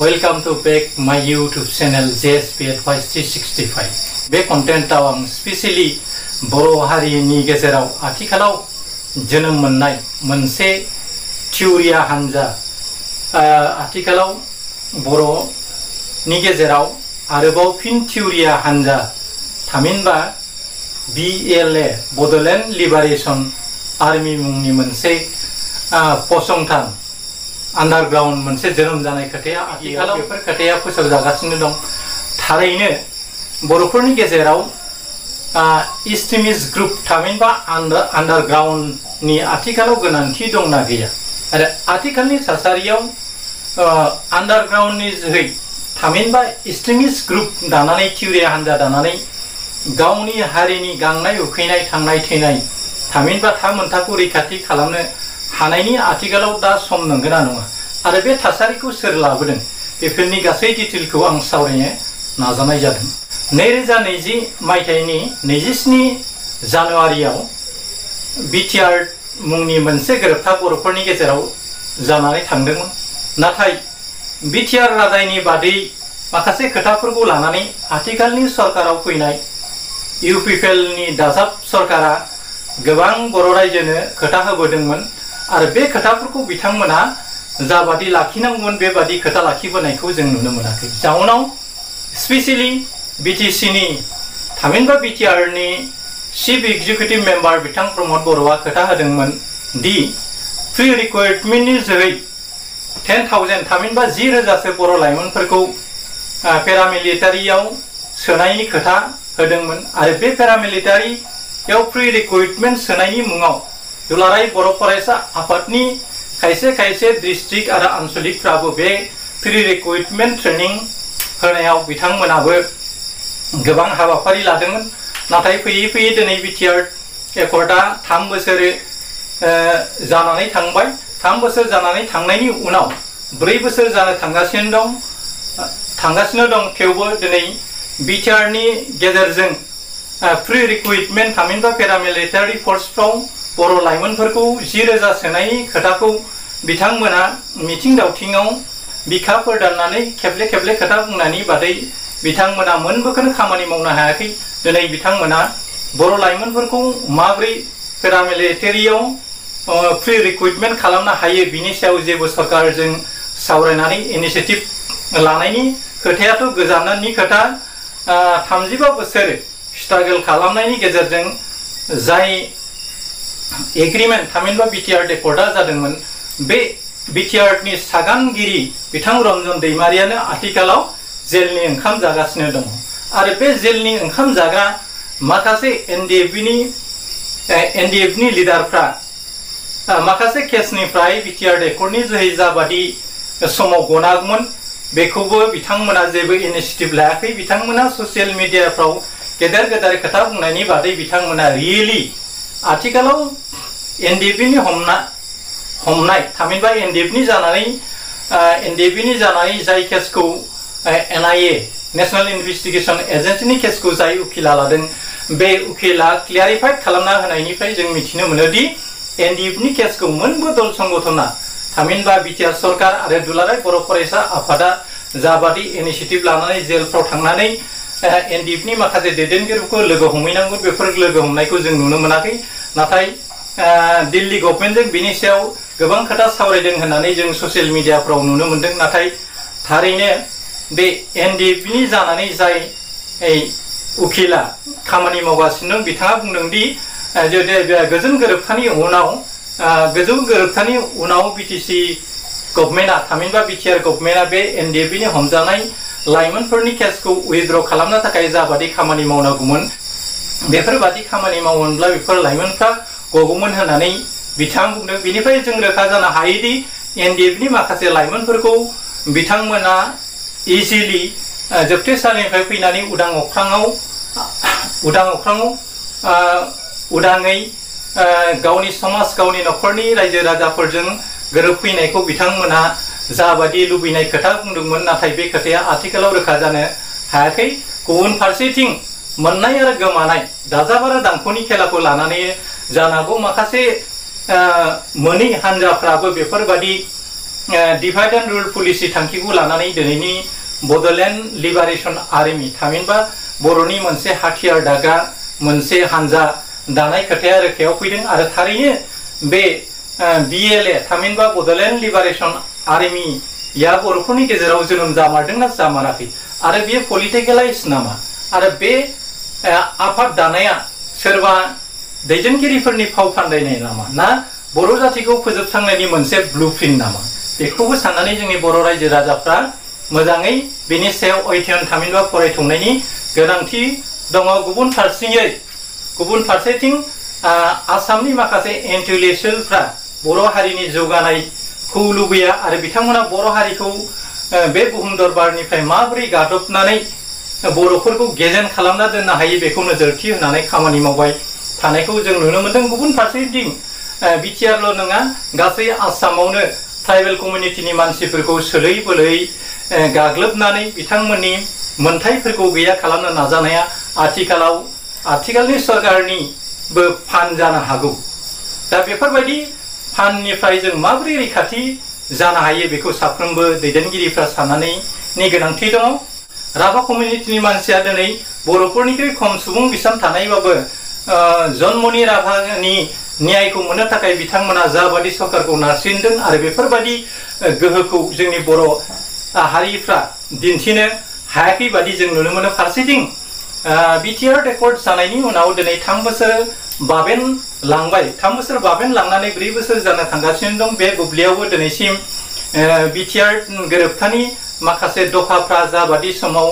Welcome to back my YouTube channel JSP Advice 365. बे कन्टेन्टआव आं specially बर' हारिनि गेजेराव आथिखालाव जोनोम मोननाय मोनसे थिउरिया हान्जा आथिखालाव बर'नि गेजेराव आरोबाव फिन थिउरिया हान्जा थामहिनबा BLA बड'लेण्ड लिबारेशन आर्मी मुंनि मोनसे फसंथान आन्डारग्राउन्ड मोनसे जोनोम जानाय खोथाया आथिखालाव बेफोर खोथाया फोसावजागासिनो दं। थारैनो बर'फोरनि गेजेराव एक्सट्रिमिस्ट ग्रुप थामहिनबा आन्डारग्राउन्डनि आथिखालाव गोनांथि दंना गैया आरो आथिखालनि थासारियाव आन्डारग्राउन्डनि जोहै थामहिनबा एक्सट्रिमिस्ट ग्रुप दानानै थिउरिया हान्जा दानानै गावनि हारिनि गांनाय उखैनाय थांनाय थैनाय थामहिनबा थामोन्थाखौ रैखाथि खालामनो हानायनि आथिखालाव दा सम नंगौना नङा आरो बे थासारिखौ सोर लाबोदों बेफोरनि गासै डिटेलखौ आं सावरायनो नाजानाय जादों। 2020 मायथाइनि 27 जानुवारियाव बिटिआर मुंनि मोनसे गोरोबथा बर'फोरनि गेजेराव जानानै थांदोंमोन। नाथाय बिटिआर रादायनि बादै माखासे खोथाफोरखौ लानानै आथिखालनि सरकाराव फैनाय इउपिपिएलनि दाजाब सरकारा गोबां बर' रायजोनो खोथा होबोदोंमोन आरो बे खोथाफोरखौ बिथांमोना जाबादि लाखिनांगौमोन बेबादि खोथा लाखिबोनायखौ जों नुनो मोनाखै। जाउनाव स्पेशली बिटिसिनि थामहिनबा बिटिआरनि चिफ एग्जिकिउटिभ मेम्बार बिथां प्रमद बर'आ खोथा होदोंमोन दि प्रि रिक्रुटमेन्टनि जोहै 10,000 थामहिनबा 10,000सो बर' लाइमोनफोरखौ पेरामिलिटारियाव सोनायनि खोथा होदोंमोन आरो बे पेरामिलिटारियाव प्रि रिक्रुटमेन्ट सोनायनि मुङाव दुलाराय बर' फरायसा आफादनि खायसे डिस्ट्रिक्ट आरो आनसलिकफ्राबो बे प्रि रिक्रुटमेन्ट ट्रेनिं होनायाव बिथांमोनाबो गोबां हाबाफारि लादोंमोन। नाथाय फैयै दिनै बिटिआर एकर्डआ 3 बोसोर जानानै थांबाय। 3 बोसोर जानानै थांनायनि उनाव 4 बोसोर जानो थांगासिनो दं थेवबो दिनै बिटिआरनि गेजेरजों प्रि रिक्रुटमेन्ट थामहिनबा पेरामिलिटारि फर्सफ्राव बर' लाइमोनफोरखौ 10,000 सोनायनि खोथाखौ बिथांमोना मिथिं दावथिङाव बिखाफोर दाननानै खेबले खोथा बुंनायनि बादै बिथांमोना मोनबोखौनो खामानि मावनो हायाखै। दिनै बिथांमोना बर' लाइमोनफोरखौ माबोरै पेरामिलिटारियाव प्रि रिक्रुटमेन्ट खालामनो हायो बिनि सायाव जेबो सरकारजों सावरायनानै इनिशिएटिभ लानायनि खोथायाथ' गोजाननि खोथा। 35 बोसोर स्ट्रागल खालामनायनि गेजेरजों जाय एग्रिमेन्ट थामहिनबा बिटिआर एकर्डआ जादोंमोन बे बिटिआरनि सागानगिरि बिथां रन्जन दैमारियानो आथिखालाव जेलनि ओंखाम जागासिनो दङ आरो बे जेलनि ओंखाम जाग्रा माखासे एनडिएफनि लिडारफ्रा माखासे केसनिफ्राय बिटिआर एकर्डनि जोहै जाबादि समाव गनागौमोन बेखौबो बिथांमोना जेबो इनिशिएटिभ लायाखै। बिथांमोना ससियेल मिडियाफ्राव गेदेर खोथा बुंनायनि बादै बिथांमोना रियेलि आथिखालाव एनडिएफनि हमनाय थामहिनबा एनडिएफनि जानानै जाय केसखौ NIA नेशनेल इन्वेस्टिगेशन एजेन्सिनि केसखौ जाय उकिला लादों बे उकिला क्लियारिफाइड खालामना होनायनिफ्राय जों मिथिनो मोनोदि एनडिएफनि केसखौ मोनबो दल संगठना थामहिनबा बिटिआर सरकार आरो दुलाराय बर' फरायसा आफादा जाबादि इनिशिएटिभ लानानै जेलफ्राव थांनानै एनडिएफनि माखासे दैदेनगिरिफोरखौ लोगो हमहैनांगौ बेफोर लोगो हमनायखौ जों नुनो मोनाखै। नाथाय दिल्ली गभर्नमेन्टजों बिनि सायाव गोबां खोथा सावरायदों होननानै जों ससियेल मिडियाफ्राव नुनो मोनदों। नाथाय थारैनो बे एनडिएफनि जानानै जाय उकिला खामानि मावगासिनो दं बिथाङा बुंदों दि गोजोन गोरोबथानि उनाव बिटिसि गभर्नमेन्टआ थामहिनबा बिटिआर गभर्नमेन्टआ बे एनडिएफनि हमजानाय लाइमोनफोरनि केसखौ उइथड्र खालामनो थाखाय जाबादि खामानि मावनांगौमोन बेफोरबादि खामानि मावोमोनब्ला बेफोर लाइमोनफ्रा गगौमोन होननानै बिथाङा बुंदों। बेनिफ्राय जों रोखा जानो हायोदि एनडिएफनि माखासे लाइमोनफोरखौ बिथांमोना इजिलि जोबथेसालिनिफ्राय फैनानै उदाङै गावनि समाज गावनि न'खरनि रायजो राजाफोरजों गोरोबफैनायखौ बिथांमोना जाबादि लुबैनाय खोथा बुंदोंमोन नाथाय बे खोथाया आथिखालाव रोखा जानो हायाखै। गुबुन फारसेथिं मोननाय आरो गोमानाय दाजाब आरो दांख'नि खेलाखौ लानानै जानांगौ माखासे मोनै हान्जाफ्राबो बेफोरबादि डिभाइड एन्ड रुल पलिसि थांखिखौ लानानै दिनैनि बड'लेण्ड लिबारेशन आर्मी थामहिनबा बर'नि मोनसे हाथियार दाग्रा मोनसे हानजा दानाय खोथाया रोखायाव फैदों आरो थारैनो बे BLA थामहिनबा बड'लेण्ड लिबारेशन आर्मिया बर'फोरनि गेजेराव जोनोम जामारदोंना जामाराखै आरो बेयो पलिटिकेलाइज नामा आरो बे आफाद दानाया सोरबा दैदेनगिरिफोरनि फाव फान्दायनाय नामा ना बर' जातिखौ फोजोबस्रांनायनि मोनसे ब्लुप्रिन्ट नामा बेखौबो साननानै जोंनि बर' रायजो राजाफ्रा मोजाङै बेनि सायाव अध्ययन थामहिनबा फरायथंनायनि गोनांथि दङ। गुबुन फारसेथिं आसामनि माखासे इन्टेलेक्सुवेलफ्रा बर' हारिनि जौगानायखौ लुबैया आरो बिथांमोना बर' हारिखौ बे बुहुम दरबारनिफ्राय माबोरै गादबनानै बर'फोरखौ गेजेन खालामना दोननो हायो बेखौ नोजोरथि होनानै खामानि मावबाय थानायखौ जों नुनो मोनदों। गुबुन फारसेथिं बिटिआरल' नङा गासै आसामावनो ट्राइबेल कमिउनिटिनि मानसिफोरखौ सोलै बोलै गाग्लोबनानै बिथांमोननि मोनथायफोरखौ गैया खालामनो नाजानाया आथिखालनि सरकारनिबो फान जानो हागौ। दा बेफोरबायदि फाननिफ्राय जों माबोरै रैखाथि जानो हायो बेखौ साफ्रोमबो दैदेनगिरिफ्रा साननायनि गोनांथि दङ। राभा कमिउनिटिनि मानसिया दिनै बर'फोरनिख्रुइ खम सुबुं बिसां थानायबाबो जन्मनि राभानि न्यायखौ मोननो थाखाय बिथांमोना जाबादि सरकारखौ नारसिनदों आरो बेफोरबायदि गोहोखौ जोंनि बर' हारिफ्रा दिन्थिनो हायाखै बादि जों नुनो मोनो। फारसेथिं बिटिआर रेकर्ड जानायनि उनाव दिनै 3 बोसोर बाबेन लांनानै 4 बोसोर जानो थांगासिनो दं। बे बुब्लियावबो दिनैसिम बिटिआर गोरोबथानि माखासे दफाफ्रा जाबादि समाव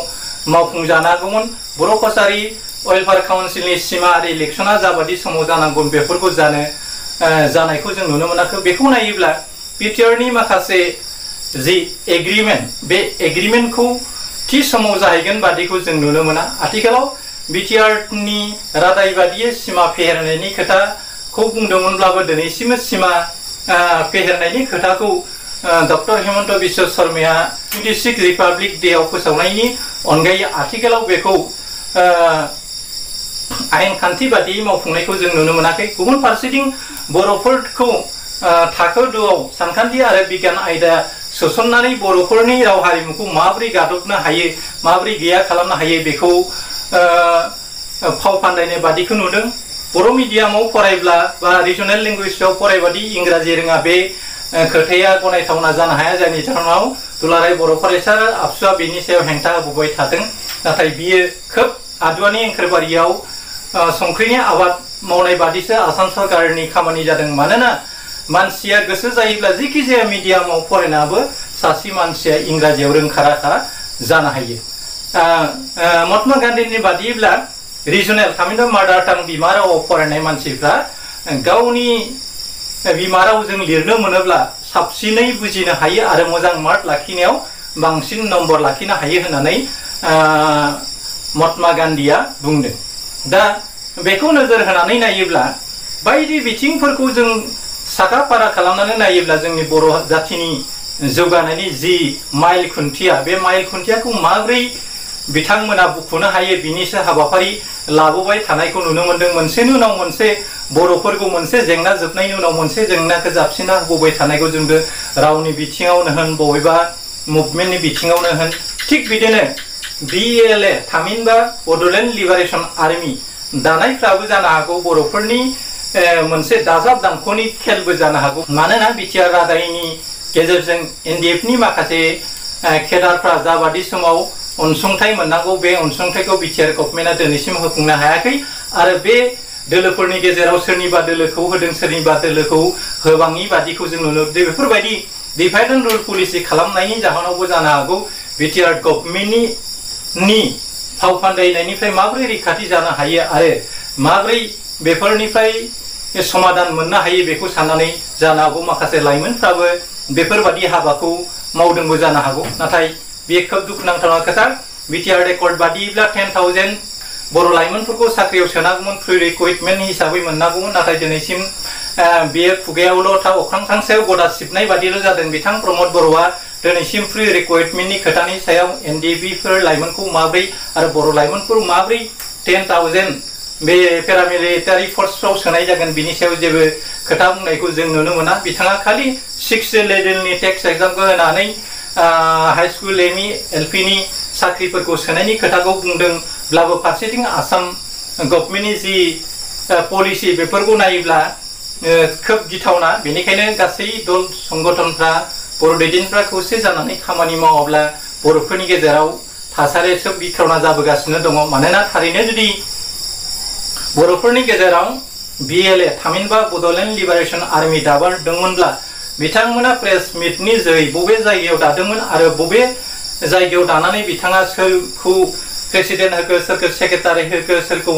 मावफुंजानांगौमोन बर' कसारि वेलफेयार काउन्सिलनि सिमा आरो इलेक्शना जाबादि समाव जानांगौ बेफोरखौ जानायखौ जों नुनो मोनाखै। बेखौ नायोब्ला बिटिआरनि माखासे जि एग्रिमेन्ट बे एग्रिमेन्टखौ थि समाव जाहैगोन बादिखौ जों नुनो मोना। आथिखालाव बिटिआरनि रादाय बादियै सिमा फेहेरनायनि खोथाखौ बुंदोंमोनब्लाबो दिनैसिम सिमा फेहेरनायनि खोथाखौ डक्टर हेमन्त बिश्व शर्माया 26 रिपाब्लिक डेआव फोसावनायनि अनगायै आथिखालाव बेखौ आयेन खान्थि बादियै मावफुंनायखौ जों नुनो मोनाखै। गुबुन फारसेथिं बर'फोरखौ थाखो 2आव सानखान्थि आरो बिगियान आयदा सोसननानै बर'फोरनि राव हारिमुखौ माबोरै गादबनो हायो माबोरै गैया खालामनो हायो बेखौ फाव फान्दायनाय बादिखौ नुदों। बर' मिडियामाव फरायब्ला बा रिजनेल लेंगुवेजाव फरायबादि इंराजि रोङा बे खोथाया गनायथावना जानो हाया, जायनि जाहोनाव दुलाराय बर' फरायसा आबसुआ बेनि सायाव हेंथा होबोबाय थादों। नाथाय बियो खोब आदुवानि एंखोरबारियाव संख्रिनि आबाद मावनाय बादिसो आसाम सरकारनि खामानि जादों। मानोना मानसिया गोसो जायोब्ला जेखि जाया मिडियामाव फरायनाबो सासे मानसिया इंराजियाव रोंखा राखा जानो हायो। महात्मा गान्धीनि बादिब्ला रिजनेल थामहिनबा मादार टां बिमा रावआव फरायनाय मानसिफ्रा गावनि बिमा रावजों लिरनो मोनोब्ला साबसिनै बुजिनो हायो आरो मोजां मार्क लाखिनायाव बांसिन नम्बर लाखिनो हायो होननानै महात्मा गान्धीया बुंदों। दा बेखौ नोजोर होनानै नायोब्ला बायदि बिथिंफोरखौ जों साखा-फारा खालामनानै नायोब्ला जोंनि बर' जातिनि जौगानायनि जि माइल खुन्थिया बे माइल खुन्थियाखौ माबोरै बिथांमोना बुखुनो हायो बिनिसो हाबाफारि लाबोबाय थानायखौ नुनो मोनदों। मोनसेनि उनाव मोनसे बर'फोरखौ मोनसे जेंना जोबनायनि उनाव मोनसे जेंनाखौ जाबसिना होबोबाय थानायखौ जोंबो रावनि बिथिङावनो होन बबेबा मुभमेन्टनि बिथिङावनो होन थिग बिदिनो BLA थामहिनबा बड'लेण्ड लिबारेशन आर्मी दानायफ्राबो जानो हागौ बर'फोरनि मोनसे दाजाब दानख'नि खेलबो जानो हागौ। मानोना बिटिआर रादायनि गेजेरजों NDF-नि माखासे केडारफ्रा जाबादि समाव अनसुंथाइ मोननांगौ बे अनसुंथाइखौ बिटिआर गभर्नमेन्टआ दिनैसिम होफुंनो हायाखै आरो बे दोलोफोरनि गेजेराव सोरनिबा दोलोखौ होदों सोरनिबा दोलोखौ होबाङि बादिखौ जों नुनो मोनदों। बेफोरबायदि डिभाइड एन्ड रुल पलिसि खालामनायनि जाहोनावबो जानो हागौ बिटिआर गभर्नमेन्टनि फाव फान्दायनायनिफ्राय माबोरै रैखाथि जानो हायो आरो माबोरै बेफोरनिफ्राय समाधान मोननो हायो बेखौ साननानै जानो हागौ माखासे लाइमोनफ्राबो बेफोरबायदि हाबाखौ मावदोंबो जानो हागौ। नाथाय बे खोब दुखुनांथाव खोथा। बिटिआर रेकर्ड बादिब्ला 10,000 बर' लाइमोनफोरखौ साख्रियाव सोनांगौमोन, प्रि रिक्रुटमेन्ट हिसाबै मोननांगौमोन। नाथाय दिनैसिम बेयो खुगायावल' अख्रां सानसेयाव गदा सिबनाय बादिल' जादों। बिथां प्रमद बर'आ दिनैसिम प्रि रिक्रुटमेन्टनि खोथानि सायाव NDF-फोर लाइमोनखौ माबोरै आरो बर' लाइमोनफोर माबोरै 10,000 बे पेरामिलिटारि फर्सफ्राव सोनाय जागोन बिनि सायाव जेबो खोथा बुंनायखौ जों नुनो मोना। बिथाङा खालि 6 लेभेलनि टेक्स्ट एग्जामखौ होनानै हाई स्कुल एमइ एलपिनि साख्रिफोरखौ सोनायनि खोथाखौ बुंदोंब्लाबो फारसेथिं आसाम गभर्नमेन्टनि जि पलिसि बेफोरखौ नायोब्ला खोब गिथावना। बेनिखायनो गासै दल संगठनफ्रा बर' दैदेनफ्रा खौसे जानानै खामानि मावाब्ला बर'फोरनि गेजेराव थासारिया खोब गिख्रंना जाबोगासिनो दङ। मानोना थारैनो जुदि बर'फोरनि गेजेराव BLA थामहिनबा बड'लेण्ड लिबारेशन आर्मि दाबोदोंमोनब्ला बिथांमोना प्रेस मिटनि जोहै बबे जायगायाव दादोंमोन आरो बबे जायगायाव दानानै बिथाङा सोरखौ प्रेसिडेन्ट होखो, सोरखौ सेक्रेटारि होखो, सोरखौ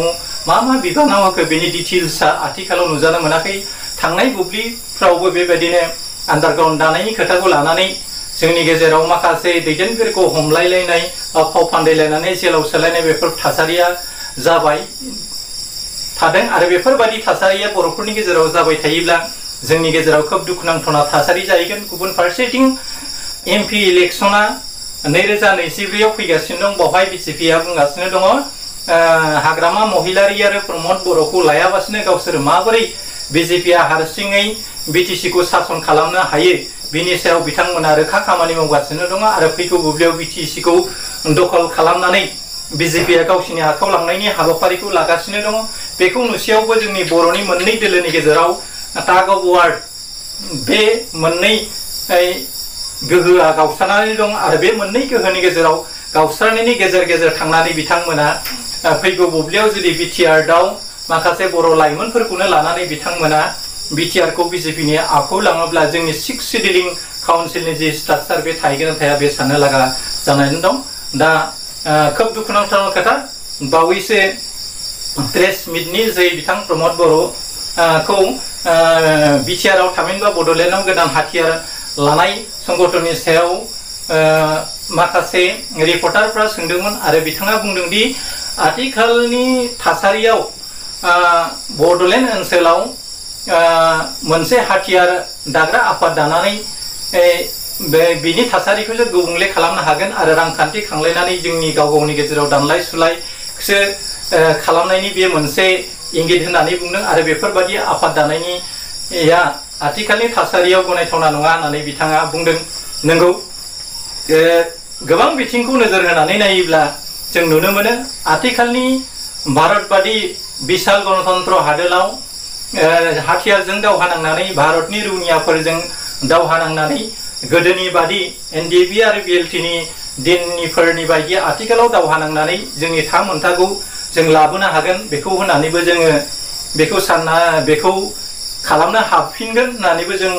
मा बिबानाव होखो बेनि डिटेल्सआ आथिखालाव नुजानो मोनाखै। थांनाय बुब्लिफ्रावबो बेबायदिनो आन्डारग्राउन्ड दानायनि खोथाखौ लानानै जोंनि गेजेराव माखासे दैदेनगिरिखौ हमलायलायनाय फाव फान्दायलायनानै जेलाव सोलायनाय बेफोर थासारिया जाबाय थादों आरो बेफोरबायदि थासारिया बर'फोरनि गेजेराव जाबाय थायोब्ला जोंनि गेजेराव खोब दुखुनांथावना थासारि जाहैगोन। गुबुन फारसेथिं MP इलेक्शना 2024 आव फैगासिनो दं। बेवहाय BJPआ बुंगासिनो दङ हाग्रामा महिलारि आरो प्रमद बर'खौ लायाबासिनो गावसोर माबोरै BJPआ हारसिङै BTC खौ सासन खालामनो हायो बिनि सायाव बिथांमोना रोखा खामानि मावगासिनो दङ आरो फैगौ बुब्लियाव BTC खौ दखल खालामनानै BJPआ गावसिनि आखायाव लांनायनि हाबाफारिखौ लागासिनो दङ। बेखौ नुसेयावबो जोंनि बर'नि मोननै दोलोनि गेजेराव टाग अफ वार बे मोननै गोहोआ गावस्रानानै दं आरो बे मोननै गोहोनि गेजेराव गावस्रानायनि गेजेर गेजेर थांनानै बिथांमोना फैगौ बुब्लियाव जुदि BTR दाव माखासे बर' लाइमोनफोरखौनो लानानै बिथांमोना BTR खौ BJPनि आखायाव लाङोब्ला जोंनि 6 शेड्यूलिंग काउन्सिलनि जि स्ट्राक्चार बे थाहैगोन थाया बे साननो लागा जानानै दं। दा खोब दुखुनांथाव खोथा बावैसो प्रेस मिटनि जै बिथां प्रमद बर'खौ BTR आव थामहिनबा बड'लेण्डआव गोदान हाथियार लानाय संगठननि सायाव माखासे रिपर्टारफ्रा सोंदोंमोन आरो बिथाङा बुंदों दि आथिखालनि थासारियाव बड'लेण्ड ओनसोलाव मोनसे हाथियार दाग्रा आफाद दानानै बिनि थासारिखौसो गुबुंले खालामनो हागोन आरो रांखान्थि खांलायनानै जोंनि गाव गावनि गेजेराव दानलाय सुलायसो खालामनायनि बे मोनसे इंगित होननानै बुंदों आरो बेफोरबायदि आफाद दानायनिया आथिखालनि थासारियाव गनायथावना नङा होननानै बिथाङा बुंदों। नंगौ गोबां बिथिंखौ नोजोर होनानै नायोब्ला जों नुनो मोनो आथिखालनि भारतबादि बिशाल गणतन्त्र हादोराव हाथियारजों दावहा नांनानै भारतनि रौनियाफोरजों दावहा नांनानै गोदोनि बादि NDB आरो BLTनि दिननिफोरनि बायदि आथिखालाव दावहा नांनानै जोंनि थामोनथाखौ जों लाबोनो हागोन बेखौ होननानैबो जोङो बेखौ खालामनो हाफिनगोन होननानैबो जों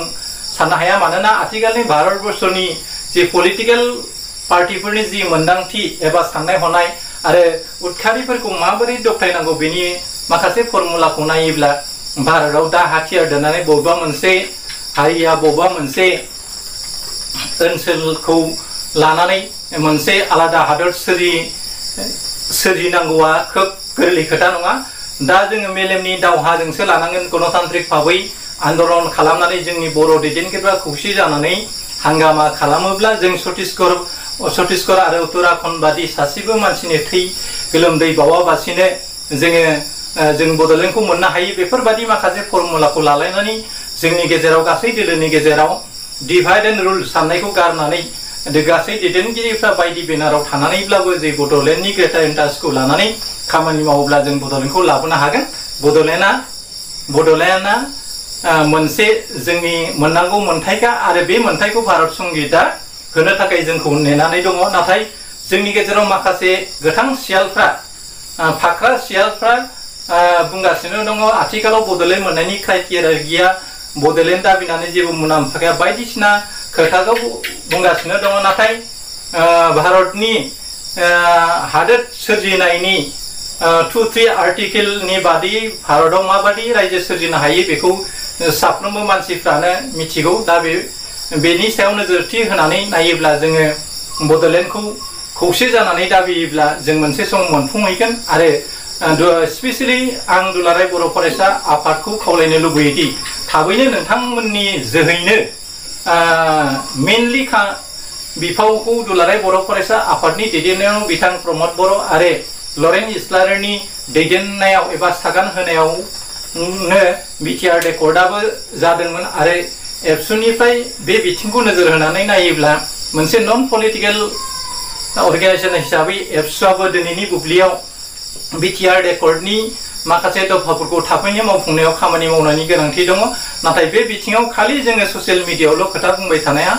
साननो हाया। मानोना आथिखालनि भारतबर्षनि जि पलिटिकेल पार्टिफोरनि जि मोन्दांथि एबा साननाय हनाय आरो उदखारिफोरखौ माबोरै दबथायनांगौ बेनि माखासे फर्मुलाखौ नायोब्ला भारतआव दा हाथियार दोननानै बबेबा मोनसे हारिया बबेबा मोनसे ओनसोलखौ लानानै मोनसे आलादा हादर सोरजिनांगौआ खोब गोरलै खोथा नङा। दा जोङो मेलेमनि दावहाजोंसो लानांगोन गणतान्त्रिक भाबै आन्दलन खालामनानै जोंनि बर' दैदेनगिरिफ्रा खौसे जानानै हांगामा खालामोब्ला जों छत्तीसगढ़ आरो उत्तराखन्ड बादि सासेबो मानसिनि थै गोलोमदै बावाबासिनो जों बड'लेण्डखौ मोननो हायो। बेफोरबादि माखासे फर्मुलाखौ लालायनानै जोंनि गेजेराव गासै दोलोनि गेजेराव डिभाइड एन्ड रुल साननायखौ गारनानै गासै दैदेनगिरिफ्रा बायदि बेनाराव थानानैब्लाबो जे बड'लेण्डनि ग्रेटार इन्टारेस्टखौ लानानै खामानि मावोब्ला जों बड'लेण्डखौ लाबोनो हागोन। बड'लेण्डआ मोनसे जोंनि मोननांगौ मोन्थायखा आरो बे मोन्थायखौ भारत संगितआ होनो थाखाय जोंखौ नेनानै दङ। नाथाय जोंनि गेजेराव माखासे गोथां सियालफ्रा फाख्रा सियालफ्रा बुंगासिनो दङ आथिखालाव बड'लेण्ड मोननायनि क्राइटेरिया गैया, बड'लेण्ड दाबिनानै जेबो मुलाम्फा गैया बायदिसिना खोथाखौ बुंगासिनो दङ। नाथाय भारतनि हादोर सोरजिनायनि 2-3 आर्टिकेलनि बादि भारतआव माबादि रायजो सोरजिनो हायो बेखौ साफ्रोमबो मानसिफ्रानो मिथिगौ। दा बेनि सायाव नोजोरथि होनानै नायोब्ला जोङो बड'लेण्डखौ खौसे जानानै दाबियोब्ला जों मोनसे सम मोनफुंहैगोन आरो स्पेसियेलि आं दुलाराय बर' फरायसा आफादखौ खावलायनो लुबैयोदि थाबैनो नोंथांमोननि जोहैनो मेनलि बिफावखौ दुलाराय बर' फरायसा आफादनि दैदेननायाव बिथां प्रमद बर' आरो लरेन इस्लारनि दैदेननायाव एबा सागान होनायावनो बिटिआर रेकर्डआबो जादोंमोन आरो एबसुनिफ्राय बे बिथिंखौ नोजोर होनानै नायोब्ला मोनसे नन पलिटिकेल अर्गेनाइजेसन हिसाबै एबसुआबो दिनैनि बुब्लियाव बिटिआर रेकर्डनि माखासे दफाफोरखौ थाबैनो मावफुंनायाव खामानि मावनायनि गोनांथि दङ नाथाय बे बिथिङाव खालि जोङो ससियेल मिडियायावल' खोथा बुंबाय थानाया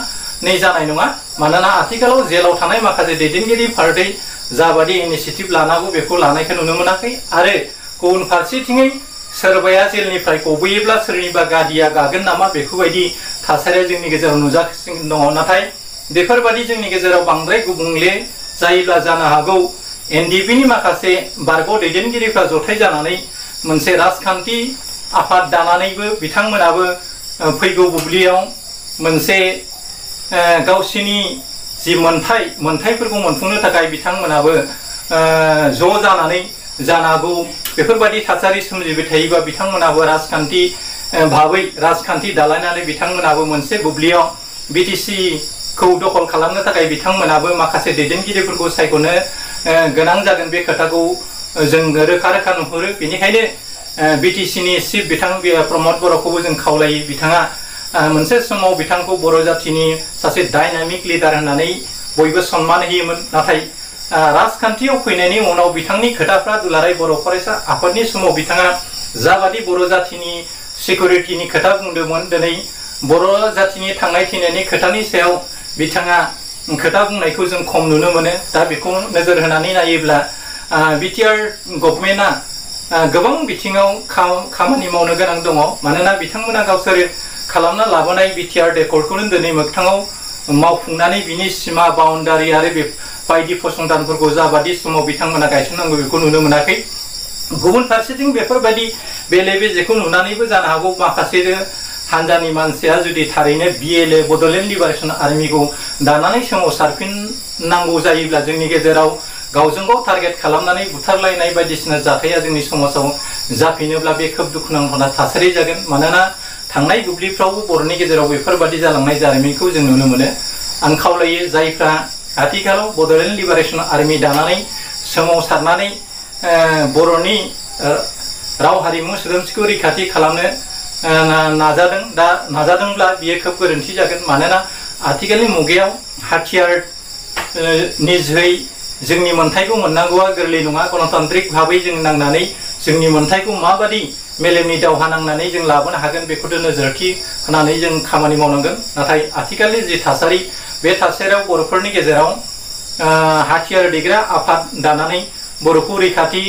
जानाय नङा मानोना आथिखालाव जेलाव थानाय माखासे दैदेनगिरि पार्टी जाबादि इनिशिएटिभ लानांगौ बेखौ लानायखौ नुनो मोनाखै आरो गुबुन फारसेथिङै सोरबाया जेलनिफ्राय गबोयोब्ला सोरनिबा गादिया गागोन नामा बेफोरबायदि थासारिया जोंनि गेजेराव नुजागासिनो दङ नाथाय बेफोरबादि जोंनि गेजेराव बांद्राय गुबुंले जायोब्ला जानो हागौ एनडिपिनि माखासे बारग' दैदेनगिरिफ्रा जथाय जानानै मोनसे राजखान्थि आफाद दानानैबो बिथांमोनाबो फैगौ बुब्लियाव मोनसे गावसिनि जि मोनथायफोरखौ मोनफुंनो थाखाय बिथांमोनाबो ज' जानानै जानो हागौ बेफोरबायदि थासारि सोमजिबाय थायोबा बिथांमोनाबो राजखान्थि भाबै राजखान्थि दालायनानै बिथांमोनाबो मोनसे बुब्लियाव बिटिसि खौ दखल खालामनो थाखाय बिथांमोनाबो माखासे दैदेनगिरिफोरखौ सायख'नो गोनां जागोन बे खोथाखौ जों रोखा रोखा नुहुरो बेनिखायनो बिटिसिनि चिफ बिथां प्रमद बर'खौबो जों खावलायो बिथाङा मोनसे समाव बिथांखौ बर' जाथिनि सासे डायनामिक लिडार होननानै बयबो सन्मान होयोमोन नाथाय राजखान्थियाव फैनायनि उनाव बिथांनि खोथाफ्रा दुलाराय बर' फरायसा आफादनि समाव बिथाङा जाबादि बर' जाथिनि सिकिउरिटिनि खोथा बुंदोंमोन दिनै बर' जातिनि थांनाय थैनायनि खोथानि सायाव बिथाङा खोथा बुंनायखौ जों खम नुनो मोनो दा बेखौ नोजोर होनानै नायोब्ला बिटिआर गभर्नमेन्टआ गोबां बिथिङाव खामानि मावनो गोनां दङ मानोना बिथांमोना गावसोर खालामना लाबोनाय बिटिआर रेकर्डखौनो दिनै मोगथाङाव मावफुंनानै बिनि सिमा बाउन्डारि आरो बे बायदि फसंथानफोरखौ जाबादि समाव बिथांमोना गायसननांगौ बेखौ नुनो मोनाखै गुबुन फारसेथिं बेफोरबायदि बेले बेजेखौ नुनानैबो जानो हागौ माखासे हान्जानि मानसिया जुदि थारैनो बिएलए बड'लेण्ड लिबारेसन आर्मिखौ दानानै सोमावसारफिननांगौ जायोब्ला जोंनि गेजेराव गावजों गाव टारगेट खालामनानै बुथारलायनाय बायदिसिना जाथाया जोंनि समाजाव जाफिनोब्ला बे खोब दुखुनांथाव थासारि जागोन मानोना थांनाय बुब्लिफ्रावबो बर'नि गेजेराव बेफोरबायदि जालांनाय जारिमिनखौ जों नुनो मोनो आं खावलायो जायफ्रा आथिखालाव बड'लेण्ड लिबारेसन आर्मि दानानै सोमावसारनानै बर'नि राव हारिमु सोदोमस्रिखौ रैखाथि खालामनो नाजादोंब्ला बियो खोब गोरोन्थि जागोन मानोना आथिखालनि मुगायाव हाथियार नि जोहै जोंनि मोनथायखौ मोननांगौआ गोरलै नङा गणतान्त्रिक भाबै जों नांनानै जोंनि मोनथायखौ माबादि मेलेमनि दावहा नांनानै जों लाबोनो हागोन बेखौथ' नोजोरथि होनानै जों खामानि मावनांगोन नाथाय आथिखालनि जि थासारि बे थासारियाव बर'फोरनि गेजेराव हाथियार दैग्रा आफाद दानानै बर'खौ रैखाथि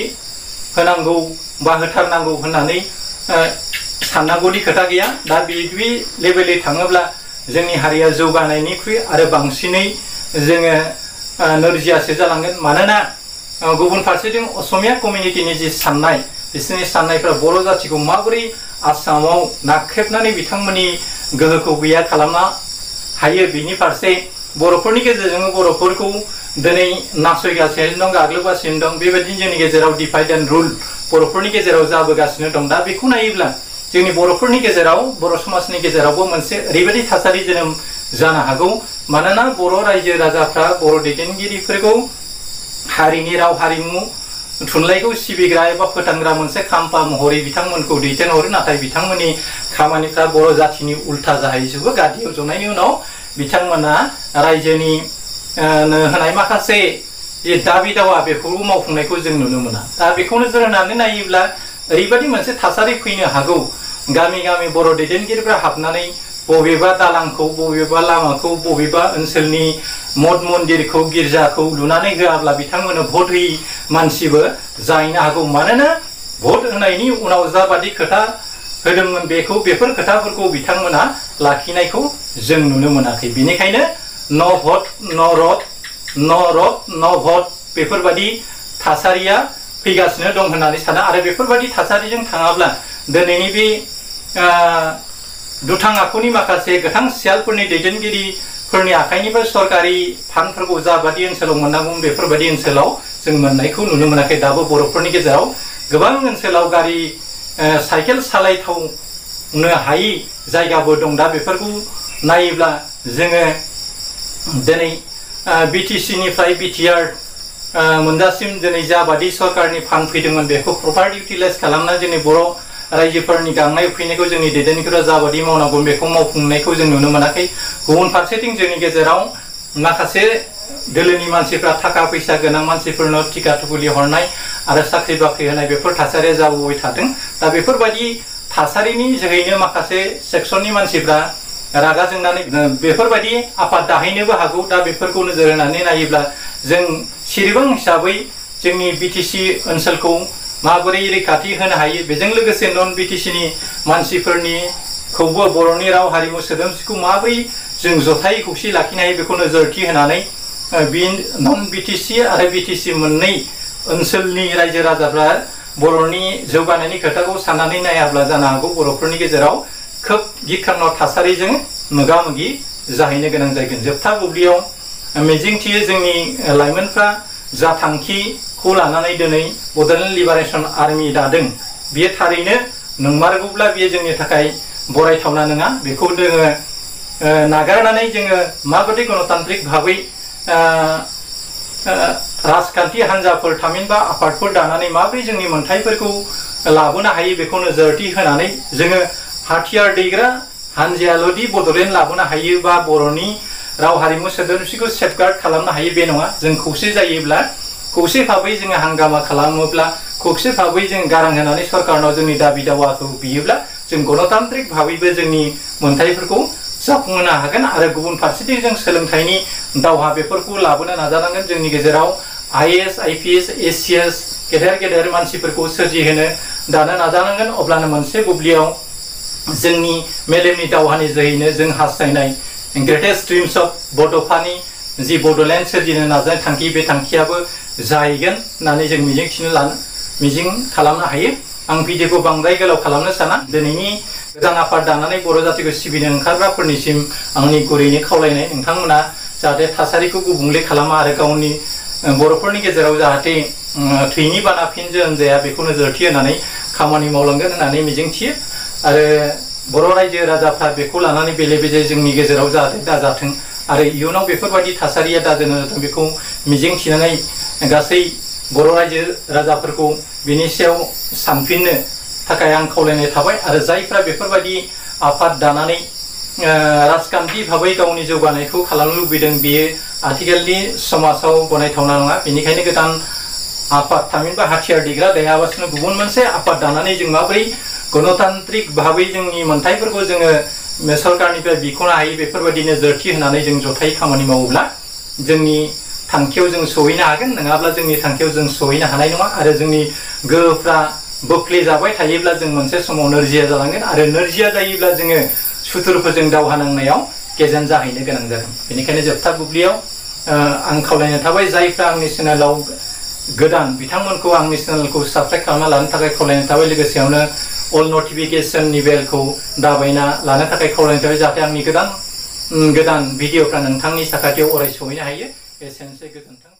होनांगौ बा होथारनांगौ होननानै साननांगौनि खोथा गैया दा बे लेभेलै थाङोब्ला जोंनि हारिया जौगानायनिख्रुइ आरो बांसिनै जोङो नोरजियासो जालांगोन मानोना गुबुन फारसेथिं असमिया कमिउनिटिनि जि साननाय बिसोरनि साननायफ्रा बर' जातिखौ माबोरै आसामाव नाख्रेबनानै बिथांमोननि गोहोखौ गैया खालामनो हायो बिनि फारसे बर'फोरनि गेजेरजों बर'फोरखौ दिनै नासयगासिनो दं गाग्लोबगासिनो दं बेबायदिनो जोंनि गेजेराव डिभाइड एन्ड रुल बर'फोरनि गेजेराव जाबोगासिनो दं दा बेखौ नायोब्ला जोंनि बर'फोरनि गेजेराव बर' समाजनि गेजेरावबो मोनसे ओरैबायदि थासारि जोनोम जानो हागौ मानोना बर' रायजो राजाफ्रा बर' दैदेनगिरिफोरखौ हारिनि राव हारिमु थुनलाइखौ सिबिग्रा एबा फोथांग्रा मोनसे खाम्फा महरै बिथांमोनखौ दैथायहरो नाथाय बिथांमोननि खामानिफ्रा बर' जातिनि उल्था जाहैजोबो गादियाव जनायनि उनाव बिथांमोना रायजोनि होनाय माखासे जे दाबि दावा बेफोरखौ मावफुंनायखौ जों नुनो मोना दा बेखौ नोजोर होनानै नायोब्ला ओरैबायदि मोनसे थासारि फैनो हागौ गामि गामि बर' दैदेनगिरिफ्रा हाबनानै बबेबा दालांखौ बबेबा लामाखौ बबेबा ओनसोलनि मठ मन्दिरखौ गिर्जाखौ लुनानै होआब्ला बिथांमोननो भट होयि मानसिबो जाहैनो हागौ मानोना भट होनायनि उनाव जाबादि खोथा होदोंमोन बेफोर खोथाफोरखौ बिथांमोना लाखिनायखौ जों नुनो मोनाखै बेनिखायनो न' भट न' रड न' भट बेफोरबायदि थासारिया फैगासिनो दं होननानै सानो आरो बेफोरबायदि थासारिजों थाङाब्ला दिनैनि बे दुथां आखुनि माखासे गोथां सियालफोरनि दैदेनगिरिफोरनि आखाइनिफ्राय सरकारि फान्डफोरखौ जाबादि ओनसोलाव मोननांगौ बेफोरबायदि ओनसोलाव जों मोननायखौ नुनो मोनाखै दाबो बर'फोरनि गेजेराव गोबां ओनसोलाव गारि साइकेल सालायथावनो हायि जायगाबो दं दा बेफोरखौ नायोब्ला जोङो दिनै बिटिसिनिफ्राय बिटिआर मोनजासिम दिनै जाबादि सरकारनि फान्ड फैदोंमोन बेखौ प्रपार इउटिलाइज खालामना जोंनि बर' रायजोफोरनि गांनाय उखैनायखौ जोंनि दैदेनगिरिफोरा जाबादि मावनांगौ बेखौ मावफुंनायखौ जों नुनो मोनाखै। गुबुन फारसेथिं जोंनि गेजेराव माखासे दोलोनि मानसिफ्रा थाखा फैसा गोनां मानसिफोरनो टिका थुगुलि हरनाय आरो साख्रि बाख्रि होनाय बेफोर थासारिया जाबोबाय थादों। दा बेफोरबायदि थासारिनि जोहैनो माखासे सेक्सननि मानसिफ्रा रागा जोंनानै बेफोरबायदि आफाद दाहैनोबो हागौ। दा बेफोरखौ नोजोर होनानै नायोब्ला जों सिरिबां हिसाबै जोंनि बिटिसि ओनसोलखौ माबोरै रैखाथि होनो हायो, बेजों लोगोसे नन बिटिसिनि मानसिफोरनिखौबो बर'नि राव हारिमु सोदोमस्रिखौ माबोरै जों जथायै खौसे लाखिनो हायो बेखौ नोजोरथि होनानै बे नन बिटिसि आरो बिटिसि मोननै ओनसोलनि रायजो राजाफ्रा बर'नि जौगानायनि खोथाखौ साननानै नायाब्ला जानो हागौ बर'फोरनि गेजेराव खोब गिख्रांथाव थासारिजों मोगा मोगि जाहैनो गोनां जागोन। जोबथा बुब्लियाव मिजिंथियो जोंनि लाइमोनफ्रा जा थांखिखौ लानानै दिनै बड'लेण्ड लिबारेसन आर्मि दादों बेयो थारैनो नंमारगौब्ला बेयो जोंनि थाखाय बरायथावना नङा। बेखौ जोङो नागारनानै जोङो माबायदि गणतान्त्रिक भाबै राजखान्थि हान्जाफोर थामहिनबा आफादफोर दानानै माबोरै जोंनि मोन्थायफोरखौ लाबोनो हायो बेखौ नोजोरथि होनानै जोङो हाथियार दैग्रा हान्जायाल'दि बड'लेण्ड लाबोनो हायो बा बर'नि राव हारिमु सोदोमस्रिखौ सेफगार्ड खालामनो हायो बे नङा। जों खौसे जायोब्ला, खौसे भाबै जोङो हांगामा खालामोब्ला, खौसे भाबै जों गारां होनानै सरकारनाव जोंनि दाबि दावाखौ बियोब्ला जों गणतान्त्रिक भाबैबो जोंनि मोन्थायफोरखौ जाफुंहोनो हागोन। आरो गुबुन फारसेथिं जों सोलोंथाइनि दावहा बेफोरखौ लाबोनो नाजानांगोन। जोंनि गेजेराव IAS, IPS, ACS गेदेर गेदेर मानसिफोरखौ सोरजिहोनो दानो नाजानांगोन। अब्लानो मोनसे बुब्लियाव जोंनि मेलेमनि दावहानि जोहैनो जों हास्थायनाय ग्रेटेस्ट ड्रिम्स अफ बड'फानि जि बड'लेण्ड सोरजिनो नाजानाय थांखि बे थांखियाबो जाहैगोन होननानै जों मिजिं खालामनो हायो। आं भिडिअखौ बांद्राय गोलाव खालामनो साना। दिनैनि गोदान आफाद दानानै बर' जातिखौ सिबिनो ओंखारग्राफोरनिसिम आंनि गुरैनो खावलायनाय, नोंथांमोना जाहाथे थासारिखौ गुबुंले खालामा आरो गावनि बर'फोरनि गेजेराव जाहाथे थैनि बाना फिन जोनोम जाया बेखौ नोजोरथि होनानै खामानि मावलांगोन होननानै मिजिंथियो। आरो बर' रायजो राजाफ्रा बेखौ लानानै बेले बेजे जोंनि गेजेराव जाहाथे दाजाथों आरो इयुनाव बेफोरबायदि थासारिया दाजानो जाथों बेखौ मिजिंथिनानै गासै बर' रायजो राजाफोरखौ बिनि सायाव सानफिननो थाखाय आं खावलायनाय थाबाय। आरो जायफ्रा बेफोरबायदि आफाद दानानै राजखान्थि भाबै गावनि जौगानायखौ खालामनो लुबैदों बेयो आथिखालनि समाजाव गनायथावना नङा। बेनिखायनो गोदान आफाद थामहिनबा हाथियार दैग्रा गैयालासिनो गुबुन मोनसे आफाद दानानै जों माबोरै गणतान्त्रिक भाबै जोंनि मोन्थायफोरखौ जोङो सरकारनिफ्राय बिख'नो हायो बेफोरबायदि नोजोरथि होनानै जों जथायै खामानि मावोब्ला जोंनि थांखियाव जों सहैनो हागोन। नङाब्ला जोंनि थांखियाव जों सहैनो हानाय नङा। आरो जोंनि गोहोफ्रा बोफ्ले जाबाय थायोब्ला जों मोनसे समाव नोरजिया जालांगोन आरो नोरजिया जायोब्ला जोङो सुथुरफोरजों दावहा नांनायाव गेजेन जाहैनो गोनां जागोन। बेनिखायनो जोबथा बुब्लियाव आं खावलायनाय थाबाय जायफ्रा आंनि चेनेलाव गोदान बिथांमोनखौ आंनि चेनेलखौ साबस्क्राइब खालामना लानो थाखाय खावलायनाय थाबाय। लोगोसेयावनो अल नटिफिकेशननि बेलखौ दाबायना लानो थाखाय खावलायनाय थाबाय जाहाथे आंनि गोदान भिडिअफ्रा नोंथांनि साखाथियाव अराय सहैनो हायो। एसेनोसै, गोजोन्थों।